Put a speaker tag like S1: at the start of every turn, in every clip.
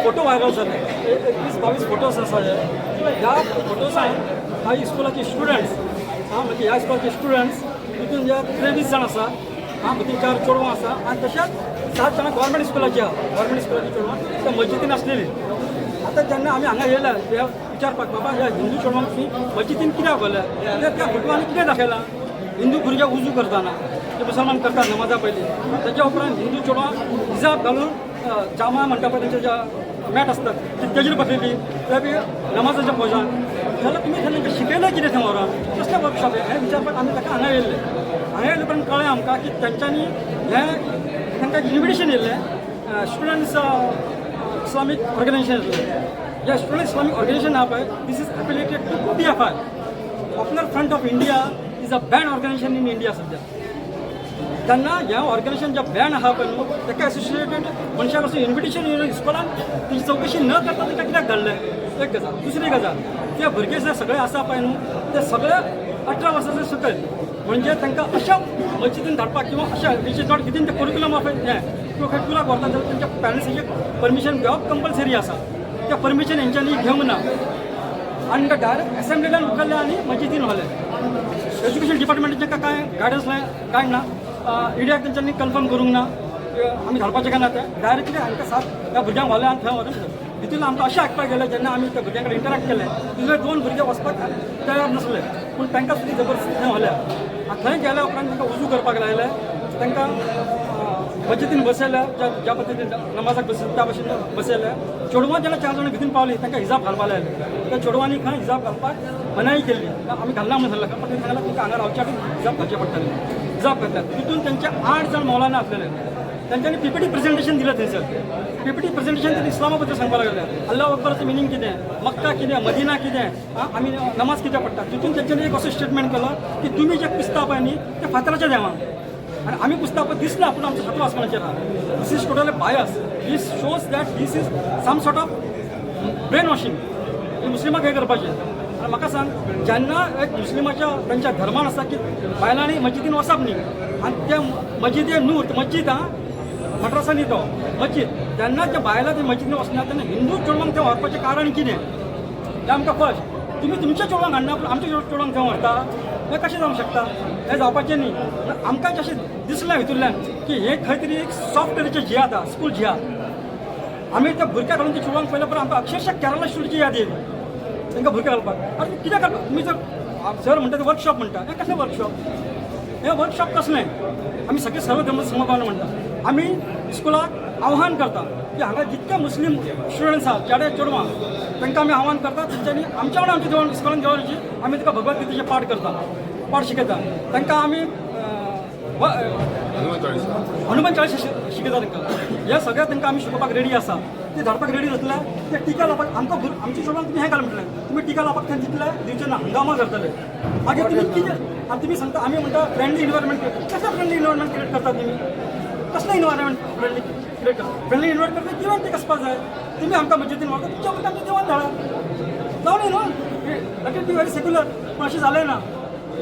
S1: Photo viral जाले. 21-22 photos आसा. हे ह्या फोटोजान काही इस्कुलाचे स्टुडंट्स, आं, म्हणजे ह्या इस्कुलाचे स्टुडंट्स तितून जे 23 जाण आसा, आं, भितर चार चेडवां आसा आनी तशेंच सात जाणां गव्हर्मेंट स्कुलाची आहा. गव्हर्मेंट स्कुलाची चेडवां त्या मस्जिदीन आसलेली. आतां जेन्ना आमी हांगा येयले ते विचारपाक, बाबा, ह्या हिंदू चेडवांक तुमी मस्जिदीन कित्याक व्हरले? ते त्या फोटवांनी कितें दाखयलां? हिंदू भुरगे उजू करतना ते मुसलमान करतात नमाजा पयलीं, तेच्या उपरांत हिंदू चेडवां हिजाब घालून जामा म्हणटा पळय, तेंचे ज्या मॅट आसतात ती तेजेर बसलेली, ते बी नमाजाच्या पोजान. जाल्यार तुमी तांकां शिकयलें कितें थंय व्हरोन? कसलें वर्कशॉप हें विचारपाक आमी ताका हांगा येयल्ले. हांगा येयले उपरांत कळ्ळें आमकां की तेंच्यांनी हें तांकां इन्विटेशन येयल्लें, स्टुडंट्स इस्लामीक ऑर्गनायझेशन येयल्लें. हे स्टुडंट इस्लामीक ऑर्गनायझेशन आहा पळय, this is affiliated to PFI. Popular Front of India is a banned organization in India. सध्या तेन्ना हें ऑर्गनायझेशन जें बॅन आहा पळय न्हू, ताका एसोसिएटेड मनशाक असो इन्विटेशन येवन इस्कॉलान तेजी चवकशी न करता तांकां कित्याक धाडलें? एक गजाल. दुसरी गजाल, ते भुरगे जे सगळे आसा पळय न्हू, ते सगळे 18 वर्साचे सकयल. म्हणजे तांकां अशा मस्जिदीन धाडपाक किंवा अशा which is not within the curriculum of हें किंवा खंय टुराक व्हरता जाल्यार तेंच्या पॅरंट्साचें परमिशन घेवप कंपल्सरी आसा. त्या परमिशन हेंच्यांनी घेवंक ना आनी डायरेक्ट एसेंब्लील्यान उखल्ले आनी मस्जिदीन व्हले. एज्युकेशन डिपार्टमेंटाचें कांय गायडन्स कांय ना. इडियाक तेंच्यांनी कन्फर्म करूंक ना की आमी धाडपाचें काय ना तें. डायरेक्टली हांकां सात त्या भुरग्यांक व्हरले आनी थंय व्हरून भितून आमकां अशें आयकपाक गेलें, जेन्ना आमी त्या भुरग्यां कडेन इंटरेक्ट केलें, तितले दोन भुरगे वचपाक तयार नासले, पूण तांकां सुद्दां जबरदस्ती थंय व्हले आनी थंय गेल्या उपरांत तांकां वजू करपाक लायले, तांकां मस्जिदीन बसयले. ज्या ज्या पद्दतीन नमाजाक बसयले त्या भशेन बसयले. चेडवां जेन्ना चार जाणां भितून पावलीं, तांकां हिजाब घालपाक लायले. त्या चेडवांनी खंय हिजाब घालपाक मनाई केल्ली. आमी घालना म्हणून सांगलें, पण तेणी सांगलें, तुमकां हांगा रावच्या हिजाब घालचे पडटले. हिजाब घातल्या. तितून त्यांचे आठ जाण मौलाना आसलेले. तेंच्यांनी पीपीटी प्रेझेंटेशन दिलं थंयसर. पीपीटी प्रेझेंटेशन ते इस्लामा बद्दल सांगपाक लागले, अल्लाह अकबराचं मिनींग कितें, मक्का कितें, मदिना कितें, आमी नमाज कितें पडटा. तितून तेंच्यांनी एक असो स्टेटमेंट केलो की तुमी जे पुजता पळय न्ही, ते फातराच्या देवांक आनी आमी पुजता पळय दिसना, पूण आमच्या सातू आसमानाचेर आहा. This is totally bias. This shows that this is some sort of brain washing. हे मुस्लिमाक हें करपाचें. आनी म्हाका सांग, जेन्ना एक मुस्लिमाच्या तेंच्या धर्मान आसा की बायलांनी मस्जिदीन वचप न्ही आनी ते मस्जिद नूर मस्जिद आं, मद्रासा न्ही तो मस्जिद, तेन्ना त्या बायलां ते मस्जिदीन वचना तेन्ना हिंदू चेडवांक थंय व्हरपाचें कारण कितें तें आमकां फर्स्ट. तुमी तुमच्या चेडवांक हाडना, पूण आमच्या चेडवांक थंय व्हरता, हें कशें जावंक शकता? हें जावपाचें न्ही. पूण आमकां जशें दिसलें भितूरल्यान की हें खंय तरी एक सॉफ्ट तरेचें जिहाद आहा, स्कूल जिहाद. आमी त्या भुरग्या घालून ते चेडवांक पयल्या उपरांत आमकां अक्षरशः केरला स्टोरीची याद येयली. तांकां भुरगे घालपाक आनी कित्याक घालपाक? तुमी जर सर म्हणटा ते वर्कशॉप म्हणटा, हें कसलें वर्कशॉप? हें वर्कशॉप कसलें? आमी सगळे सर्वधर्म समभावना म्हणटा. आमी स्कुलाक आव्हान करता की हांगा जितके मुस्लीम स्टुडंट्स आहात, चेडे चेडवां, तांकां आमी आव्हान करता, तेंच्यांनी आमच्या वांगडा आमच्या देवळान, इस्कॉलान देवळाची आमी ताका भगवद्गीतेचे पाठ करता, पाठ शिकयता. तांकां आमी हनुमान चाळीस शिकयता तांकां. हे सगळें तांकां आमी शिकोवपाक रेडी आसा. ते धाडपाक रेडी जातले? ते टिका लावपाक आमकां आमच्या चेडवांक तुमी हें घाल म्हटलें, तुमी टिका लावपाक थंय दितले? दिवचे ना, हंगामा करतले. मागीर तुमी कितें? आनी तुमी सांगता, आमी म्हणटा फ्रेंडली इन्वायरमेंट. कसलें फ्रेंडली इन्वायरमेंट क्रिएट करता तुमी? कसलें इन्वायरमेंट फ्रेंडली क्रिएट करता? फ्रेंडली इन्वायरमेंट करता किंवा ते कसपाक जाय. तुमी आमकां मस्जिदीन व्हरता, तुमच्या वतीन आमच्या देवान धाडा. जावं न्ही न्हू? Let it be very secular. पूण अशें जालें ना.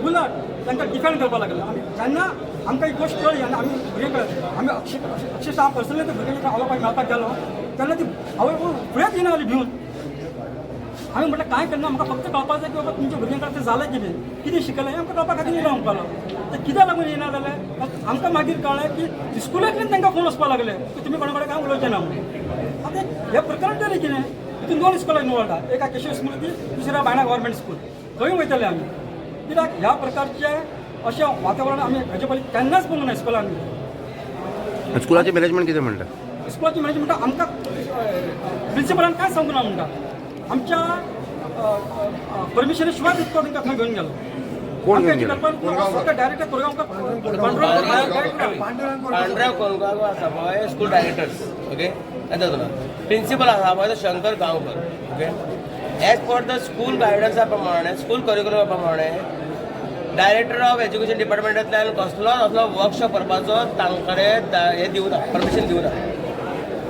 S1: उलट तांकां डिफेंड करपाक लागले. आमी जेन्ना आमकां ही गोश्ट कळ्ळी आनी आमी भुरगीं कळ्ळें, आमी अक्षरशः हांव पर्सनली त्या भुरग्यांच्या आवय बापायक मेळपाक गेलो तेन्ना ती आवय बापूय फुडेंच येना जाली भिवन. आमी म्हटलें, कांय करना, म्हाका फक्त कळपाक जाय की बाबा, तुमच्या भुरग्यां कडेन तें जालें कितें, कितें शिकलें, हें आमकां कळपा खातीर येयला म्हणपालो. ते कित्याक लागून येना जालें? आमकां मागीर कळ्ळें की स्कुलांतल्यान तांकां फोन वचपाक लागले की तुमी कोणा कडेन कांय उलोवचें ना म्हणून. आतां हें प्रकरण तरी कितें? तितून दोन इस्कॉलां इनवॉल्ड आहा, एक केशव स्मृती, दुसऱ्या बायणा गव्हर्मेंट स्कूल. थंय वयतले आमी, कित्याक ह्या प्रकारचे अशें वातावरण आमी हाजे पयलीं केन्नाच पळोवंक ना इस्कॉलांनी.
S2: स्कुलाचें मॅनेजमेंट कितें म्हणटा?
S1: इस्कॉलाची मॅनेजमेंट आमकां प्रिंसिपलान कांय सांगूंक ना म्हणटा. आमच्या परमिशना शिवाय तितको तांकां थंय घेवन गेलो.
S2: कोण घेवन गेलो?
S1: डायरेक्टर कोरगांवकर.
S3: पांडुरंग कोरगांव आसा पळय स्कूल डायरेक्टर्स, ओके, येता तुला. प्रिंसिपल आसा पळय तो Shankar Gaonkar, okay. As per the school गायडन्सा प्रमाणे, स्कूल करिक्युलमा प्रमाणे, डायरेक्टर ऑफ एज्युकेशन डिपार्टमेंटांतल्यान कसलोच असलो वर्कशॉप करपाचो तांकडे हें दिवना, परमिशन दिवना.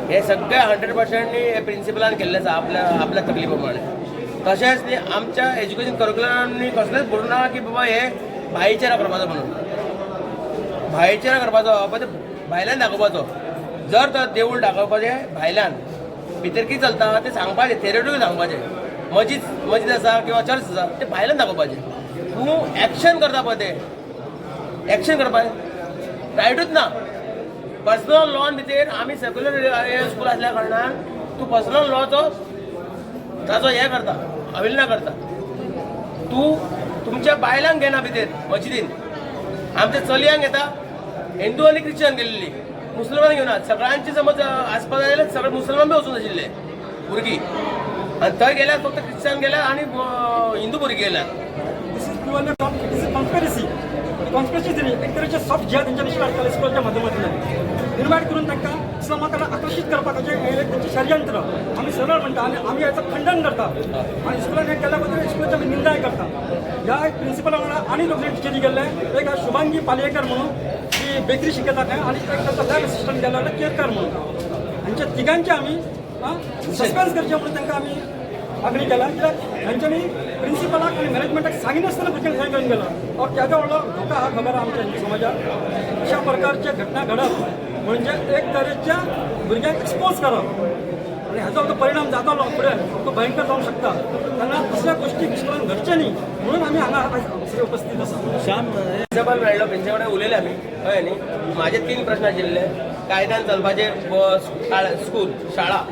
S3: हे सगळे 100% हे प्रिंसिपलान केल्लें आसा आपल्या आपल्या तकली प्रमाणे. तशेंच न्ही, आमच्या एज्युकेशन करिक्युलमांनी कसलेंच बरोवंक ना की बाबा हे भाईचारा करपाचो म्हणून. भाईचारा करपाचो, पण ते भायल्यान दाखोवपाचो. जर तर देवूळ दाखोवपाचें भायल्यान भितर कितें चलता तें सांगपाचें, थेरटिकली सांगपाचें. मजीद मजीद आसा किंवा चर्च आसा तें भायल्यान दाखोवपाचें. तूं एक्शन करता पळय, तें एक्शन करपाचें रायटूच ना. पर्सनल लॉन भितर आमी सेक्युलर स्कूल आसल्या कारणान तूं पर्सनल लॉचो ताचो हें करता, अवहेलना करता. तूं तुमच्या बायलांक घेना भितर मशिदीन, आमच्या चलयांक घेता. हिंदू आनी क्रिश्चन गेल्ली, मुसलमान घेवना. सगळ्यांची समज आसपाक जाय जाल्यार सगळे मुसलमान बी वचून आशिल्ले भुरगीं, आनी थंय गेल्यार फक्त क्रिश्चन गेल्यार आनी हिंदू भुरगीं गेल्यात.
S1: This is purely this is conspiracy, conspiracy theory. एक तरेचे सॉफ्ट जिहाद तेंच्यांनी स्टार्ट केले स्कुलाच्या माध्यमांतल्यान निर्माण करून तांकां इस्लामा कडेन आकर्शीत करपाचें हें एक तेंचें षडयंत्र आमी सरळ म्हणटा आनी आमी हाचो खंडन करता आनी स्कुलान हें केल्या बद्दल स्कुलाची आमी निंदाय करता. ह्या प्रिंसिपला वांगडा आनी दोग जाण टिचरी गेल्ले. एक आहा शुभांगी पालयेकर म्हणून, ती बेकरी शिकयता खंय, आनी एक ताचो लॅब असिस्टंट गेलो केरकर म्हणून. हांच्या तिगांचे आमी सस्पेन्स करचें म्हणून तांकां आमी मागणी केला. कित्याक हांच्यांनी प्रिंसिपलाक आनी मॅनेजमेंटाक सांगिनासतना भुरग्यांक थंय घेवन गेलो और केदो व्हडलो धोका हा खबर आहा आमच्या हिंदू समाजाक. अशा प्रकारचे घटना घडप म्हणजे एक तरेच्या भुरग्यांक एक्सपोज करप आनी हाचो जो परिणाम जातलो फुडें तो भयंकर जावंक शकता. तेन्ना असल्या गोश्टी स्कुलान घडचे न्ही म्हणून आमी हांगा आयज सगळे उपस्थित आसा.
S3: प्रिंसिपल मेळ्ळो, प्रिंसिपल कडेन उलयले आमी, कळ्ळें न्ही. म्हाजे तीन प्रश्न आशिल्ले. कायद्यान चलपाचें स्कूल शाळा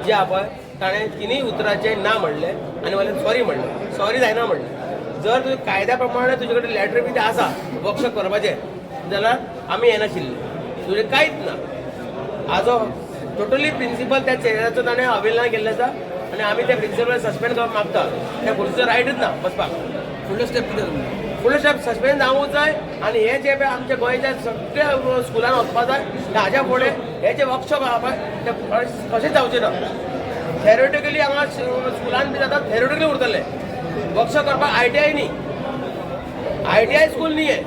S3: जी आहा पळय, ताणें तिनूय उतराचें ना म्हणलें आनी म्हणलें सॉरी म्हणलें, सॉरी जायना म्हणलें. जर तुवें कायद्या प्रमाणे तुजे कडेन लॅटर बी आसा वर्कशॉप करपाचें जाल्यार आमी येनाशिल्ले. तुजें कांयच ना. हाजो टोटली प्रिंसिपल त्या चेहऱ्याचो ताणें अवहेलना केल्लें आसा आनी आमी त्या प्रिंसिपल सस्पेंड करपाक मागता. त्या भुरग्याचो रायटूच ना बसपाक.
S4: फुडलो स्टेप कितें?
S3: फुडलो स्टेप सस्पेंड जावूंक जाय आनी हे जे पळय आमच्या गोंयच्या सगळ्या स्कुलान वचपा जाय. हाज्या फुडें हे जे वर्कशॉप आहा पळय ते कशेंच जावचें ना. थेरोटिकली हांगा स्कुलान बी जाता, थेरोटिकली उरतले. वर्कशॉप करपाक आयटीआय न्ही, आयटीआय स्कूल न्ही हें.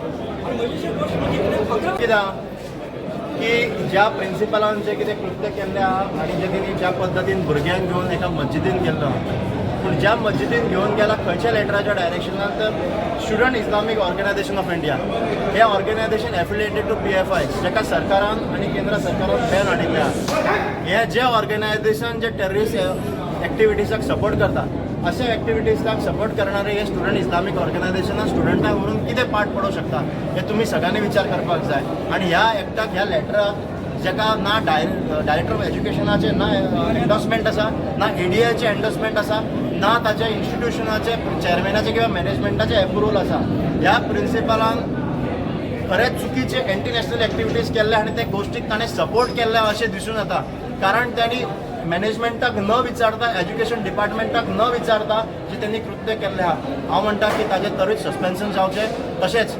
S1: आनी म्हजी गोश्ट म्हणजे कितें 11
S5: कित्याक की ज्या प्रिंसिपलान जें कितें कृत्य केल्लें आहा आनी जे तेणी ज्या पद्दतीन भुरग्यांक घेवन एका मस्जिदीन गेल्लो आहा, पूण ज्या मस्जिदीन घेवन गेला खंयच्या लेटराच्या डायरेक्शनान, तर Student Islamic Organisation of India hey organisation affiliated to PFI, जेका सरकारान आनी केंद्र सरकारान बॅन हाडिल्लें आहा. हे जे ऑर्गनायझेशन जे टेररिस्ट एक्टिविटीजाक सपोर्ट करता, अशा एक्टिविटीजाक सपोर्ट करणारे हे स्टुडंट इस्लामीक ऑर्गनायझेशनान स्टुडंटांक व्हरून कितें पाठ पडोवंक शकता हें तुमी सगळ्यांनी विचार करपाक जाय. आनी ह्या एक्टाक, ह्या लेटराक जेका ना डायरेक्टर ऑफ एज्युकेशनाचें ना एन्डोर्समेंट आसा, ना एडीआयचें एन्डोर्समेंट आसा, ना ताच्या इन्स्टिट्युशनाचे चॅरमॅनाचें किंवा मॅनेजमेंटाचें एप्रुवल आसा, ह्या प्रिंसिपलान खरेंच चुकीचे एंटी नॅशनल एक्टिविटीज केल्ले आनी त्या गोश्टीक ताणें सपोर्ट केल्ले अशें दिसून येता. कारण तांणी मॅनेजमेंटाक न विचारता, एज्युकेशन डिपार्टमेंटाक न विचारता जे त्यांनी कृत्य केल्लें आहा, हांव म्हणटा की ताजेर त्वरीत सस्पेन्शन जावचें, तशेंच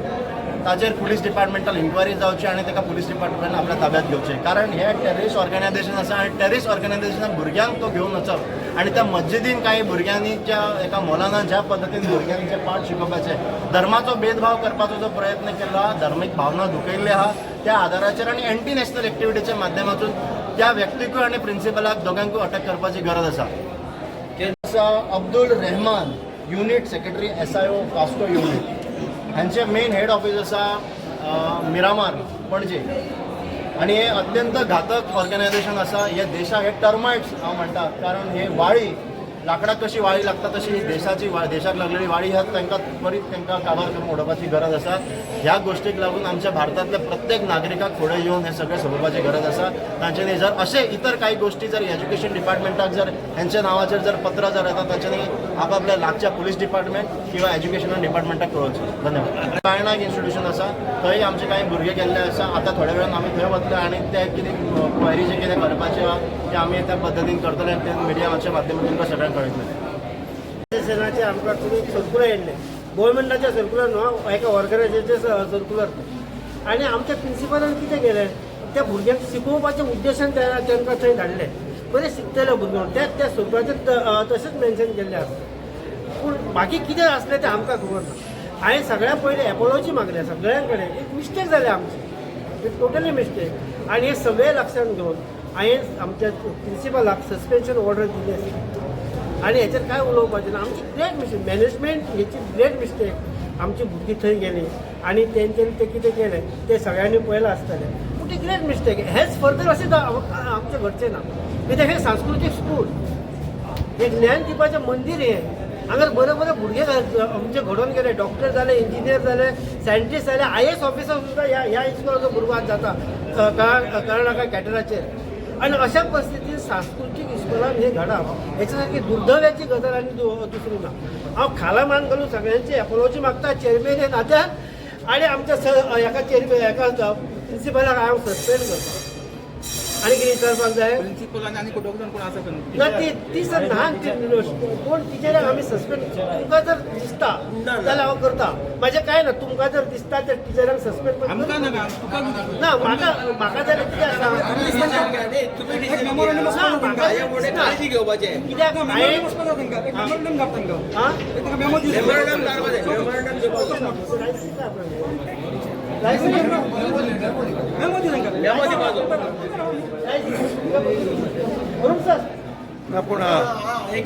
S5: ताजेर पुलीस डिपार्टमेंटल इन्क्वायरी जावची आनी ताका पुलीस डिपार्टमेंटान आपल्या ताब्यात घेवचें. कारण हें टेररिस्ट ऑर्गनायझेशन आसा आनी टेररिस्ट ऑर्गनायझेशनाक भुरग्यांक तो घेवन वचप आनी त्या मस्जिदीन कांय भुरग्यांनी ज्या एका मौलाना ज्या पद्दतीन भुरग्यांक जे पाठ शिकोवपाचे, धर्माचो भेदभाव करपाचो जो प्रयत्न केलो आहा, धर्मीक भावना दुखयल्ली आहा, त्या आदाराचेर आनी एंटी नॅशनल एक्टिविटीच्या माध्यमातून त्या व्यक्तीकूय आनी प्रिंसिपलाक दोगांकूय अटक करपाची गरज आसा. आसा Abdul Rehman, unit secretary, SIO Vasco unit. हांचे मेन हेड ऑफिस आसा मिरामार, पणजे. आनी हे अत्यंत घातक ऑर्गनायझेशन आसा. हे देशाक हे टर्मायट्स हांव म्हणटा, कारण हे वाळी, लाकडाक कशी वाळी लागता तशी ही देशाची देशाक लागलेली वाळी ह्या तांकां त्वरीत तांकां काबार करून उडोवपाची गरज आसा. ह्या गोश्टीक लागून आमच्या भारतांतल्या प्रत्येक नागरिकाक फुडें येवन हें सगळें सोडोवपाची गरज आसा. तांच्यांनी जर अशे इतर कांय गोश्टी जर एज्युकेशन डिपार्टमेंटाक जर हेंच्या नांवाचेर जर पत्रां जर येता, तांच्यांनी आपापल्या लागच्या पुलीस डिपार्टमेंट किंवा एज्युकेशनल डिपार्टमेंटाक कळोवचें. धन्यवाद. कांय इन्स्टिट्यूशन आसा, थंय आमचे कांय भुरगे गेल्ले आसा. आतां थोड्या वेळान आमी थंय वतले आनी ते कितें क्वायरी जें कितें करपाचें आहा तें आमी त्या पद्दतीन करतले आनी ते मिडियाच्या माध्यमांतून तुमकां सगळ्यांक कळयतले.
S6: ऑर्गनायझेशनाचे आमकां तुमी सर्कुलर येयल्लें, गोवोरमेंटाचें सर्कुलर न्हू, एका ऑर्गनायझेशनाचें सर्कुलर. आनी आमच्या प्रिंसिपलान कितें केलें, त्या भुरग्यांक शिकोवपाच्या उद्देशान तांकां थंय धाडलें. बरें शिकतले भुरगे म्हणून त्या त्या सर्कुलराचेर तशेंच मेन्शन केल्लें आसा. पूण बाकी कितें आसलें तें आमकां खबर ना. हांवें सगळ्या पयलीं एपोलॉजी मागल्या सगळ्यां कडेन. एक मिस्टेक जाल्या आमची, एक टोटली मिस्टेक. आनी हें सगळें लक्षांत घेवन हांवें आमच्या प्रिंसिपलाक सस्पेन्शन ऑर्डर दिली आसा. आनी हेचेर कांय उलोवपाचें ना. आमची ग्रेट मिस्टेक, मॅनेजमेंट हेची ग्रेट मिस्टेक. आमची भुरगीं थंय गेलीं आनी तेंच्यांनी तें कितें केलें तें सगळ्यांनी पळयलां आसतलें. पूण ती ग्रेट मिस्टेक. हेच फर्दर अशें आमचें घडचें ना. कित्याक हें सांस्कृतीक स्कूल, एक ज्ञान दिवपाचें मंदीर हें. हांगा बरे बरे भुरगे आमचे घडोवन गेले, डॉक्टर जाले, इंजिनियर जाले, सायंटिस्ट जाले, आयएएस ऑफिसर सुद्दां ह्या ह्या इस्कॉलाचो भुरगो आज जाता कर्नाटका कॅटराचेर. आनी अशा परिस्थितीन सांस्कृतीक इस्कॉलान हें घडप हेच्या सारकी दुर्दैवाची गजाल आनी दुसरी ना. हांव खाला मान घालून सगळ्यांची एपोलॉजी मागता चेअरमॅन हे नात्यान, आनी आमच्या हेका चेअरमॅन हेका प्रिंसिपलाक हांव सस्पेंड करता. आनी कितें विचारपाक जाय?
S4: प्रिन्सिपल आनी कोण कोण आसा?
S6: ना, ती ती सर ना, ती कोण टिचराक आमी सस्पेंड, तुमकां जर दिसता जाल्यार हांव करता, म्हाजें कांय ना. तुमकां जर दिसता तर टिचरांक सस्पेंड
S4: आमकां नाका, तुका.
S6: ना, म्हाका म्हाका जाल्यार कितें आसा
S3: तुमी
S1: एक memorandum
S6: ना, म्हाका
S3: हाच्या फुडें काळजी घेवपाचें.
S6: कित्याक
S1: ना,
S6: हांवें
S1: memorandum वचपाक जाय तांकां. एक memorandum धाड तांकां.
S6: आं
S1: एक तांकां memo दिवचो.
S3: मेमोरंडम धाडपाचें, मेमोरंडम दिवपाचें.
S1: Memo दी तांकां.
S3: मेमो दिवपाचो.
S6: बरोबर सर.
S2: ना पूण
S3: एक